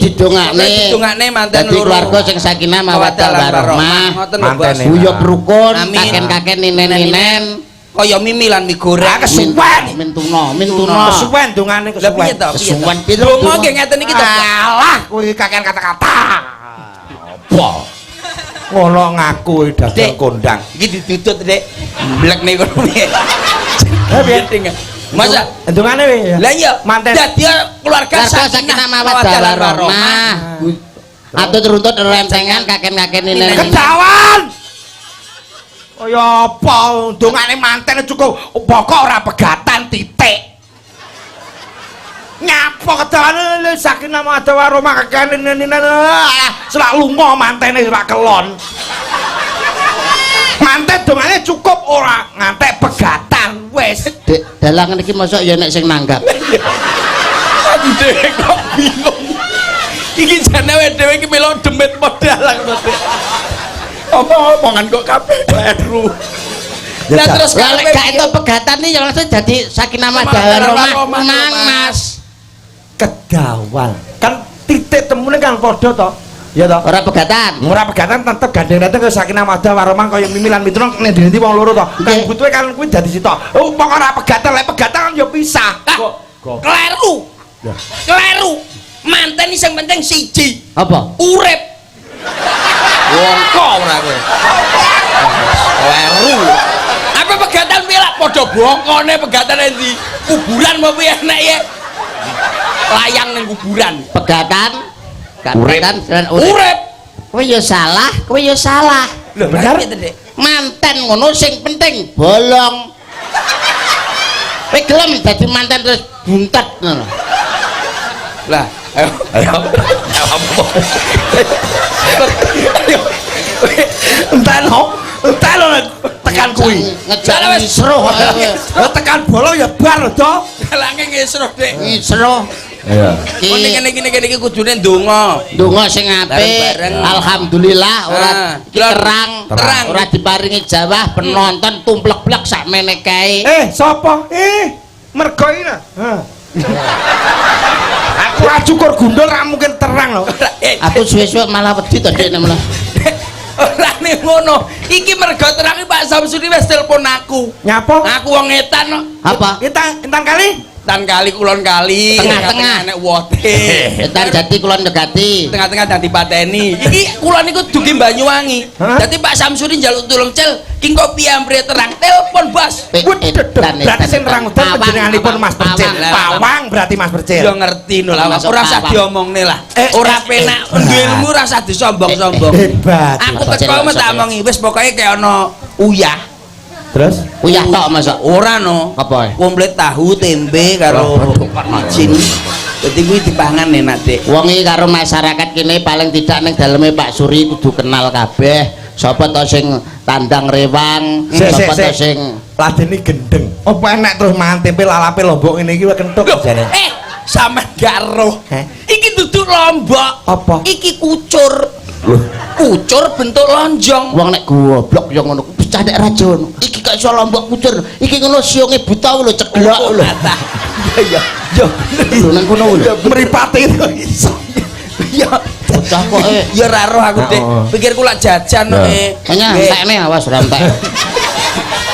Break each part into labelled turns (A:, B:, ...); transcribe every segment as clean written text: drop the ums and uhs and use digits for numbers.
A: didongakne.
B: Didongakne manten
A: Dadi
B: loro.
A: keluarga sing sakinah mawaddah warahmah.
B: Ngoten lho, Bos.
C: Mantene.
A: Guyub rukun,
B: Amin.
A: kaken-kaken ninen-ninen.
B: Kaya mimi lan mie goreng.
C: Ah, kesuwen.
A: Mintuna, mintuna.
C: Kesuwen dongane
B: Lah piye
C: kesuwen.
B: to? Piye to?
A: Kesuwen piye to?
B: Donga nggih ngeten iki to.
C: Alah, kuwi kakean kata-kata. Apa? Ngono ngaku dagang
B: Dek.
C: kondang.
B: Iki didudut, Dek. Mblek niku piye?
C: Eh, piye?
B: Masa
C: Dongane piye?
B: Lah iya,
C: Manten.
B: Dadi keluarga
A: Keluarga sakinah mawaddah warahmah. Atut runtut rentengan kaken-kaken ninen.
C: Kedawan. Kaya apa dongane manten cukup pokok ora pegatan titik. Nyapa kedawan lho sakinah mawaddah warahmah kakean ninen. Selak lunga mantene selak kelon. Manten dongane cukup ora ngantek pegatan wis.
A: Dek, dalangan iki mosok ya nek sing nanggap.
B: Dhewe kok bingung. Iki jane awake dhewe iki melok demit modal aku to, Dek. Omong-omongan kok kabeh kleru. Lah terus
A: Lah lek
B: karepe
A: gak entuk pegatan iki ya langsung dadi sakinah mawaddah warahmah. Nang Mas.
C: Kedawan. Kan titik temune kan padha to. Ya to.
A: Ora pegatan.
C: Ora pegatan tetep gandeng dateng ke sakinah mawaddah warahmah kaya mimi lan mitra ning ndi wong loro to. Kan
A: Nggih.
C: butuhe kan kuwi dadi sitok. Oh, pokok ora pegatan, lek pegatan kan ya pisah.
B: Ah,
C: Kok
B: kleru.
C: Lah.
B: Kleru. Manten sing penting siji,
A: Apa?
B: urip. Wongko ora kowe. Kleru. Apa pegatan piye lak padha bongkone pegatan endi? Kuburan apa piye enek ya? Layang ning kuburan.
A: Pegatan. Gak pegatan dan urip.
B: Urip.
A: Kowe ya salah, kowe ya salah.
C: Lho bener.
B: Piye to, Dek?
A: Manten ngono sing penting bolong. Kowe gelem dadi manten terus buntet ngono.
B: Lah, ayo, ayo, ayo, ayo.
C: Enteno, enteno tekan kuwi.
A: Ngejak
B: Lah, wis.
A: ngisruh ae.
C: Lah tekan bolong ya bar to.
B: Dalange ngisruh, Dek.
A: Ngisruh.
C: Iya.
B: Ngene
A: Iki
B: kene kene kene iki kudune ndonga.
A: ndonga sing apik.
B: Bareng-bareng.
A: Alhamdulillah ora
B: Ah,
A: iki terang,
B: terang.
A: ora diparingi jawah penonton tumplek-plek sakmene kae.
C: Eh, sapa? Eh, mergo iki nah. Hah. Aku ora cukur gundul ra mungkin terang lho.
B: Eh,
A: Aku suwe-suwe malah wedi to Dek nek malah.
B: ora ning ngono. Iki mergo terang iki Pak Samsudi wis telepon aku.
C: Nyapa?
B: Aku wong etan kok.
A: Apa?
C: Intan intan kali?
B: Tan kali kulon kali,
A: Tengah-tengah.
B: nek wote.
A: Etan jati kulon negati.
B: Tengah-tengah dadi pateni. Iki kulon iku dugi Banyuwangi.
C: Hah?
B: Dadi Pak Samsudi njaluk tulung cel, ki engko piye ambre terang telepon Bos.
C: Waduh, berarti sing nerang udan panjenenganipun Mas Percil. Pawang berarti Mas Percil.
B: Ya ngerti no lah,
A: Termasuk
B: ora usah
A: pawang.
B: diomongne lah.
C: Eh,
B: Ora
C: eh,
B: penak, duwe ilmu ora usah disombong-sombong.
C: Hebat.
B: Aku
A: Percil,
B: teko meh tak
A: Percil.
B: omongi wis pokoke kaya ana uyah.
C: Terus?
A: Uyah tok mosok.
B: Ora no.
A: Apa?
B: Komplit tahu, tempe karo micin. Dadi kuwi dipangan enak, Dik.
A: Wong iki karo masyarakat kene paling tidak ning daleme Pak Suri kudu kenal kabeh. Sapa to sing tandang rewang,
C: Sik,
A: sapa
C: sik,
A: to
C: sik.
A: sing
C: Ladene gendeng. Apa enek terus mangan tempe lalape lombok ngene iki wae kentuk
B: Loh,
C: jane.
B: eh, sampean gak roh.
C: Heh?
B: Iki duduk lombok.
C: Apa?
B: Iki kucur. Kucur bentuk lonjong.
A: wong nek goblok ya ngono kuwi pecah nek raja ngono. Iki kok iso lombok kucur. Iki ngono sionge buta lho ceglok lho.
B: Iya, iya.
A: Lho nang kono lho.
C: Mripate itu iso.
B: Ya.
A: Bocah kok eh.
B: Ya ora roh aku, Dik.
C: Oh.
B: Pikirku lak jajan
C: Lah.
B: eh.
A: Kayaknya
B: Nggih.
A: entekne awas ora entek.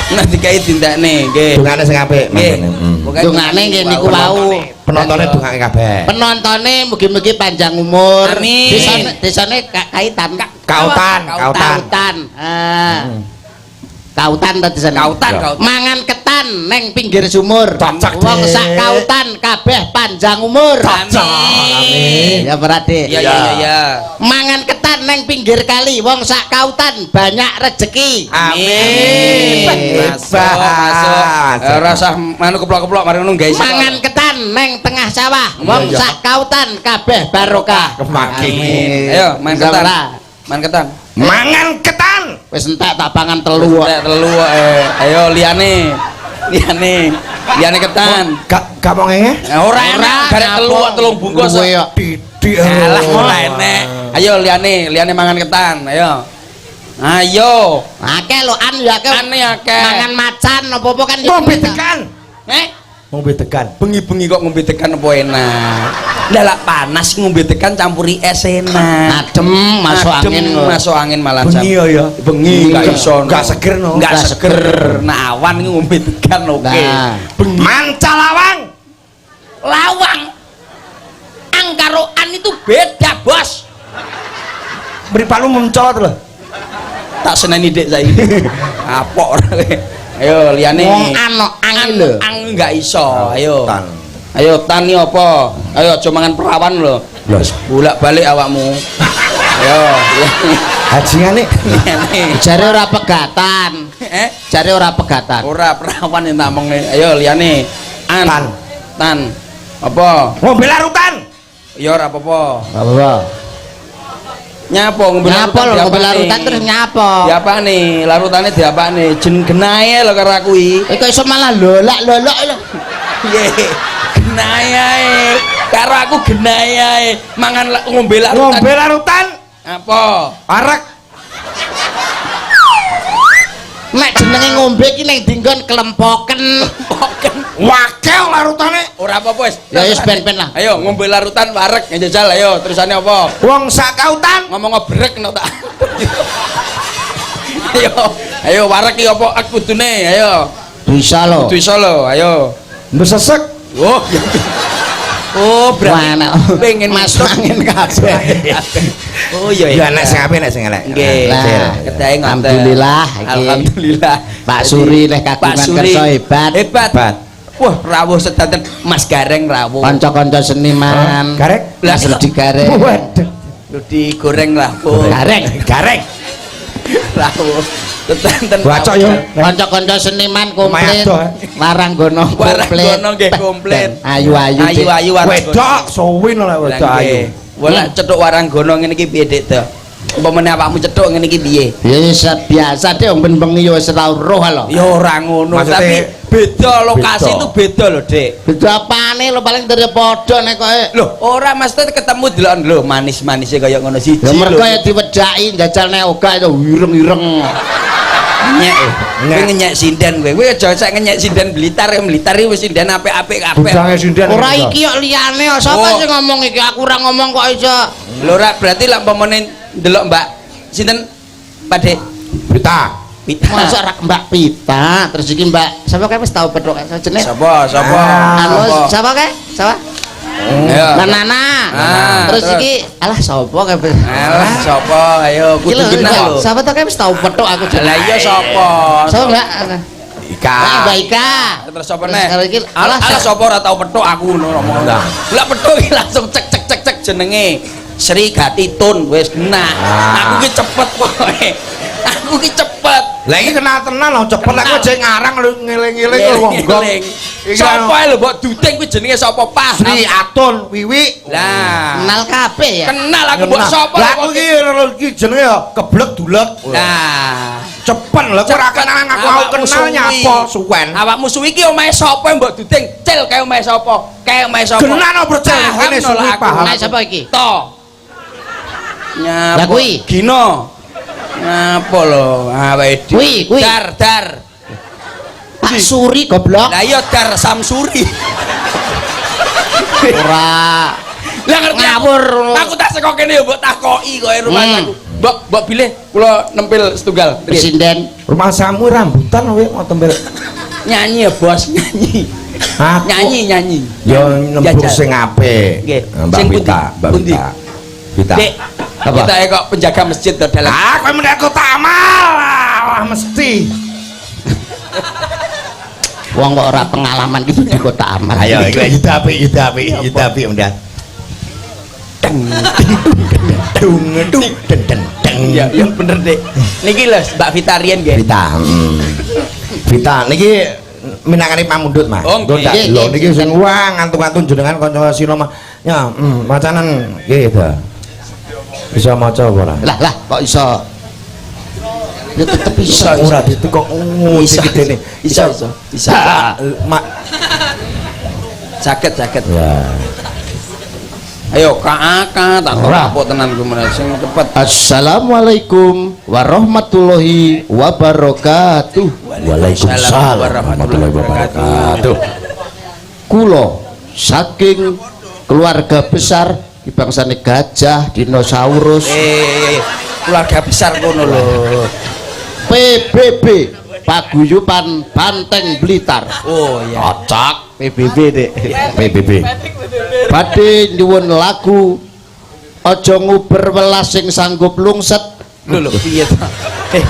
B: Nah dikai dindakne, nggih.
C: Dungane sing apik
B: Nggih.
C: mantene. Hmm.
B: Pokoke
A: Dungane nggih niku wau.
C: Penontone dungake kabeh.
A: Penontone mugi-mugi panjang umur.
B: Amin.
A: Desane desane kaitan.
C: Kautan, kautan.
A: Kautan. Ah. Kautan ta desane.
B: Kautan,
C: Ya.
B: kautan.
A: Mangan ketan neng pinggir sumur.
C: Cocok,
A: Wong
C: Dik.
A: sak kautan kabeh panjang umur.
C: Cocok.
B: Amin.
A: Ya ora, Dik.
B: Iya, iya, iya, iya.
A: Mangan ketan neng pinggir kali, wong sak kautan banyak rezeki.
C: Amin.
B: Masuk, masuk. Eh, Ora usah manu keplok-keplok mari ngono gawe
A: Mangan ketan neng tengah sawah, wong
C: Iya, iya.
A: sak kautan kabeh barokah.
C: Kemaki.
A: Amin.
B: Ayo, main
A: Bisa
B: ketan.
A: ora?
B: Main ketan.
C: Mangan ketan.
A: Wis entek tak pangan telu kok.
B: Entek telu kok, eh. Ayo liyane. Liyane. Liyane ketan.
C: Gak gak mau ngenge?
B: Eh, ora enak, garek telu kok telung bungkus.
A: Luwe kok.
C: Didik.
B: Alah ora enek. Ayo liyane, liyane mangan ketan. Ayo. Ayo.
A: Akeh lho an ya akeh.
B: Ane akeh.
A: Mangan macan apa-apa kan
C: Ngombe tekan.
B: Eh,
C: Ngombe degan.
B: Bengi-bengi kok ngombe degan apa enak. Lah lak panas ngombe degan campuri es enak.
A: Adem masuk
B: Adem,
A: angin kok.
B: masuk angin malah
C: Bengi ya ya.
B: Bengi gak iso.
C: Gak seger no.
B: Gak
A: Gak
B: seger. Nah awan iki ngombe degan oke.
A: Nah.
B: Bengi
C: Mancalawang.
B: lawang. Ang karo an itu beda, Bos.
C: Mripatmu mencolot lho.
B: Tak seneni Dik saiki. Apok ora kowe. Ayo liyane.
A: Wong an no, ang iki lho.
B: Ang gak iso. Ayo.
C: Tan.
B: Ayo tan iki apa? Ayo aja mangan perawan lho.
C: Lho.
B: Bolak-balik awakmu. Ayo.
C: Hajingane
B: Liyane.
A: Jare ora pegatan.
B: Eh?
A: Jare ora pegatan.
B: Ora perawan yang tak omongne. Ayo liyane. An.
C: Tan.
B: Tan. Apa?
C: ngombe larutan.
B: Ya ora apa-apa.
A: Apa?
B: Nyapa ngombe
A: Nyapa lho ngombe
B: diapakne?
A: larutan terus nyapa?
B: Diapakne? Larutane diapakne? Jen genahe lho karo aku iki.
A: Iki iso malah lolak-lolok lho.
B: Piye? Genahe ae. Karo aku genahe ae. Mangan ngombe larutan.
C: Ngombe larutan.
B: Apa?
C: Arak.
A: Nek jenenge ngombe iki ning dinggon kelempoken.
B: Poken.
C: Wakel larutane.
B: Ora apa-apa wis.
A: Ya wis ben-ben lah.
B: Ayo ngombe larutan wareg njajal ayo terusane apa?
C: Wong sakautan.
B: Ngomong brek no tak. Ayo, ayo wareg iki apa ak kudune ayo.
A: Bisa lho.
B: Kudu iso lho, ayo.
C: Mbesesek.
B: Oh. Oh, berarti
A: Wah,
B: pengen
A: masuk angin kabeh.
B: Oh iya
C: Ya nek sing apik nek sing elek.
B: Nggih.
A: Lah,
B: Kedahe ngoten.
A: Alhamdulillah iki.
B: Alhamdulillah.
A: Pak Suri leh
B: Pak
A: kagungan
B: Suri
A: kersa hebat.
B: Hebat.
C: Hebat.
B: Wah, rawuh sedanten Mas Gareng rawuh.
A: Kanca-kanca seniman.
C: Gareng?
A: Mas Rudi Gareng.
C: Waduh.
B: Lho digoreng rawuh.
A: Gareng.
C: Gareng.
B: Rawuh. Sedanten.
C: Bacok yo.
A: Kanca-kanca seniman komplit.
C: Lumayan doh, eh.
A: Waranggono komplit.
B: Waranggono nggih komplit.
A: Ayu-ayu. Dik.
B: Ayu-ayu waranggono.
C: Wedok suwin lho wedok ayu.
B: Wah, cethuk waranggono ngene iki piye, Dik, to? Umpamane awakmu cethuk ngene iki piye?
A: Ya wis biasa deh wong ben bengi ya wis ora roh lho.
B: Ya ora ngono,
C: Maksudnya-
B: tapi beda lokasi
C: Beda.
B: itu beda lho, Dik.
A: Beda apane lho paling dari padha nek koe.
B: Loh, ora mesti ketemu delok lho manis-manise kaya ngono siji.
A: Ya mergo
B: lho.
A: ya diwedaki njajal nek oga itu ireng-ireng.
B: Nyek.
C: Nyek.
B: Kowe ngenyek sinden kowe. Kowe aja sak ngenyek sinden Blitar, ya Blitar iki wis sinden apik-apik kabeh.
C: Bujange sinden.
A: Ora iki kok liyane kok. Sapa
B: Oh.
A: sing ngomong iki? Aku ora ngomong kok iso.
B: Lho ora berarti lak umpamane ndelok Mbak sinten Pak Dik?
C: Pita.
B: Pita.
A: Masa ora Mbak Pita, terus iki Mbak sapa kae wis tau petruk jenenge?
B: Sapa? Sapa?
C: Ah.
A: Anu
B: Sapa?
A: sapa kae? Sapa?
B: Ayo.
A: Mbak Nana.
B: Ah,
A: Terus
B: terus.
A: iki alah sapa kae?
B: Alah sapa? Ayo
A: Iki
B: kudu
A: lho,
B: kenal lho.
A: Sapa to kae wis tau petruk aku
B: Lah iya sapa?
A: Sapa Mbak?
C: Ika.
A: Ah, Mbak Ika.
B: Terus sapa
A: Terus
B: neh?
A: karo iki
B: Alah
A: alah
B: sapa ora tau petuk aku ngono ngomong.
C: Lah.
B: Lah petuk iki langsung cek cek cek cek jenenge Sri Gatitun wis genah.
C: Ah.
B: Aku ki cepet pokoke. Aku ki cepet.
C: Lah iki kenal tenan lho cepet
B: Kenal.
C: aku aja ngarang lho ngeling-ngeling lho wong gong.
B: Ngeling.
C: Iki
B: Sapa ae lho mbok duting kuwi jenenge sapa paham.
C: Sri Atun Wiwi.
B: Lah.
A: Kenal kabeh ya.
B: Kenal aku mbok sapa
C: Lah aku iki iki jenenge ya keblek dulek.
B: Lah.
C: Cepet lho aku ora kenal aku aku
B: Awakmu
C: kenal
B: suwi.
C: nyapa suwen.
B: Awakmu suwi iki omahe sapa mbok duting? Cil kae omahe sapa? Kae omahe sapa?
C: Genah no, Bro, Cil.
B: Paham
C: Kene
B: no
C: suwi
B: lah aku.
C: paham.
A: Omahe sapa iki?
B: To. Nyapa?
A: Lah kuwi?
B: Gino. Ngapa lho awake dhewe?
A: Kuwi, kuwi.
B: Dar dar.
A: Pak Suri goblok.
B: Lah iya Dar Samsuri.
A: Ora.
B: Lah ngerti aku.
A: Ngawur.
B: Aku tak seko kene ya mbok takoki kowe rumah aku. Mbok mbok bilih kula nempel setunggal. Piye?
A: Presiden
C: Rumah samu rambutan kowe mau tempel.
B: Nyanyi ya bos, nyanyi.
C: Aku
B: Nyanyi nyanyi.
C: Ya nembung
B: Jajal.
C: sing apik.
B: Nggih.
C: Mbak
B: Sing pundi?
C: Pita, Mbak
B: Pundi?
C: Pita. Pita.
B: Dek,
A: Apa?
B: kita kok penjaga masjid to dalam.
C: Ah, kowe meneh kota amal. Ah, mesti.
A: wong kok ora pengalaman gitu di kota amal.
C: Ayo, iki yuda apik, yuda apik, yuda apik mendat. Deng dung dung deng deng deng.
B: Ya, ya bener, Dek. Niki lho Mbak Vita Rien nggih.
C: Vita. Vita niki minangkane pamundhut, Mas.
B: Oh, nggih.
C: Nggih,
A: Nggih,
C: lho
A: nggih.
C: niki sing wah ngantuk-ngantuk jenengan kanca sila mah. Ya, macanan nggih ta. Bisa maca apa ora?
A: Lah lah kok iso? Ya tetep iso.
C: Ora ditekok
B: Iso,
C: gedene.
B: iso, iso. Iso.
C: Mak.
B: Saged, saged.
C: Ya.
B: Ayo KAK tak
C: Ora.
B: kapok tenan ku meneh sing cepet.
A: Assalamualaikum warahmatullahi wabarakatuh.
C: Waalaikumsalam warahmatullahi wabarakatuh.
A: Kula saking keluarga besar di bangsane gajah, dinosaurus,
B: Eh, keluarga besar kono lho.
A: PBB, Paguyuban Banteng Blitar.
B: Oh iya.
A: Cocok.
C: PBB, Dik. PBB.
A: Badhe nyuwun lagu Aja Nguber Welas Sing Sanggup Lungset.
B: Lho lho, piye ta? Eh,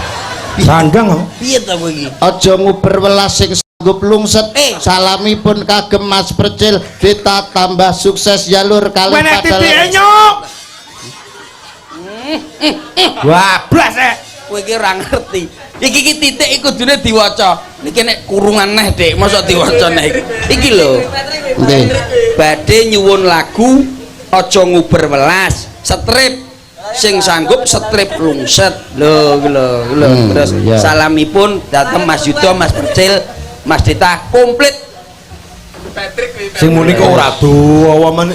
C: Sandang kok.
B: Piye ta kowe iki?
A: Aja Nguber Welas Sing Sanggup Lungset.
B: Eh.
A: Salamipun kagem Mas Percil, Dita, tambah sukses jalur kali.
C: Mana titike, nyok? Bablas eh.
B: Kowe iki ora ngerti. Iki iki titik iki kudune diwaca. Niki nek kurungan neh, Dik, mosok diwaca neh iki. Iki lho.
A: Nggih.
B: Badhe nyuwun lagu Aja Nguber Welas, strip sing sanggup strip lungset. Lho, iki lho, iki lho. Terus salamipun dhateng Mas Yuda, Mas Percil, Mas Dita komplit.
C: Sing muni kok ora dawa men.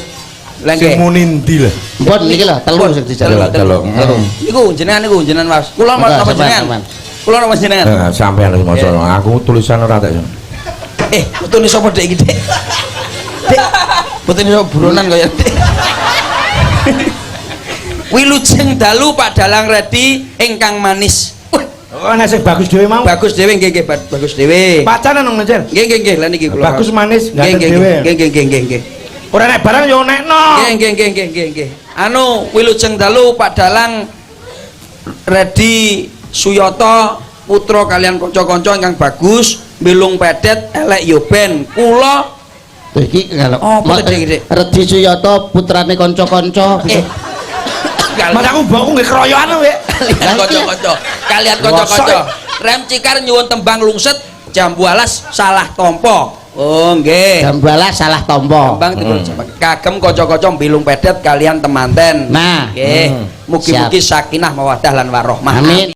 B: Lah
C: Sing
B: nggih.
C: muni ndi lah?
A: Pun niki lho, telu sing dijaluk.
C: Telu.
A: Telu.
B: Niku jenengan, niku jenengan, Mas. Kula
A: Monggo,
B: napa
A: sampean,
B: jenengan?
A: Sampean.
B: Kula napa jenengan?
C: Eh, sampean wis maca. Aku tulisan ora tak.
B: Eh, putune sapa, Dek, iki, Dek? Dek, putune sapa buronan kaya, Dek? Wilujeng dalu, Pak Dalang Redi ingkang manis. Wah,
C: Oh, nek sing bagus dhewe mau.
B: Bagus dhewe, nggih nggih, bagus dhewe.
C: Pacaran nang Mencel.
B: Nggih nggih nggih, lah niki kula.
C: Bagus manis,
B: Nggih
C: ganteng
B: nggih
C: dhewe.
B: Nggih nggih nggih nggih nggih.
C: Ora nek barang yo nekno.
B: Nggih nggih nggih nggih nggih nggih. Anu, wilujeng dalu, Pak Dalang Redi Suyoto putra kalian kanca-kanca ingkang bagus, bilung pedet elek yo ben. Kula
A: Iki kalau
B: Oh, apa tadi, Dik?
A: Redi Suyoto putrane kanca-kanca.
B: Eh,
C: Mas, aku mbokku nggih keroyokan kowe.
B: kalian kanca-kanca, kalian kanca-kanca. Rem Cikar nyuwun tembang lungset Jambu Alas Salah Tompo. Oh nggih.
A: Jambu Alas Salah Tompo.
B: Tembang dipun kagem kanca-kanca bilung pedet kalian temanten.
A: Nah.
B: Nggih. Mugi-mugi sakinah mawaddah lan warahmah.
A: Amin.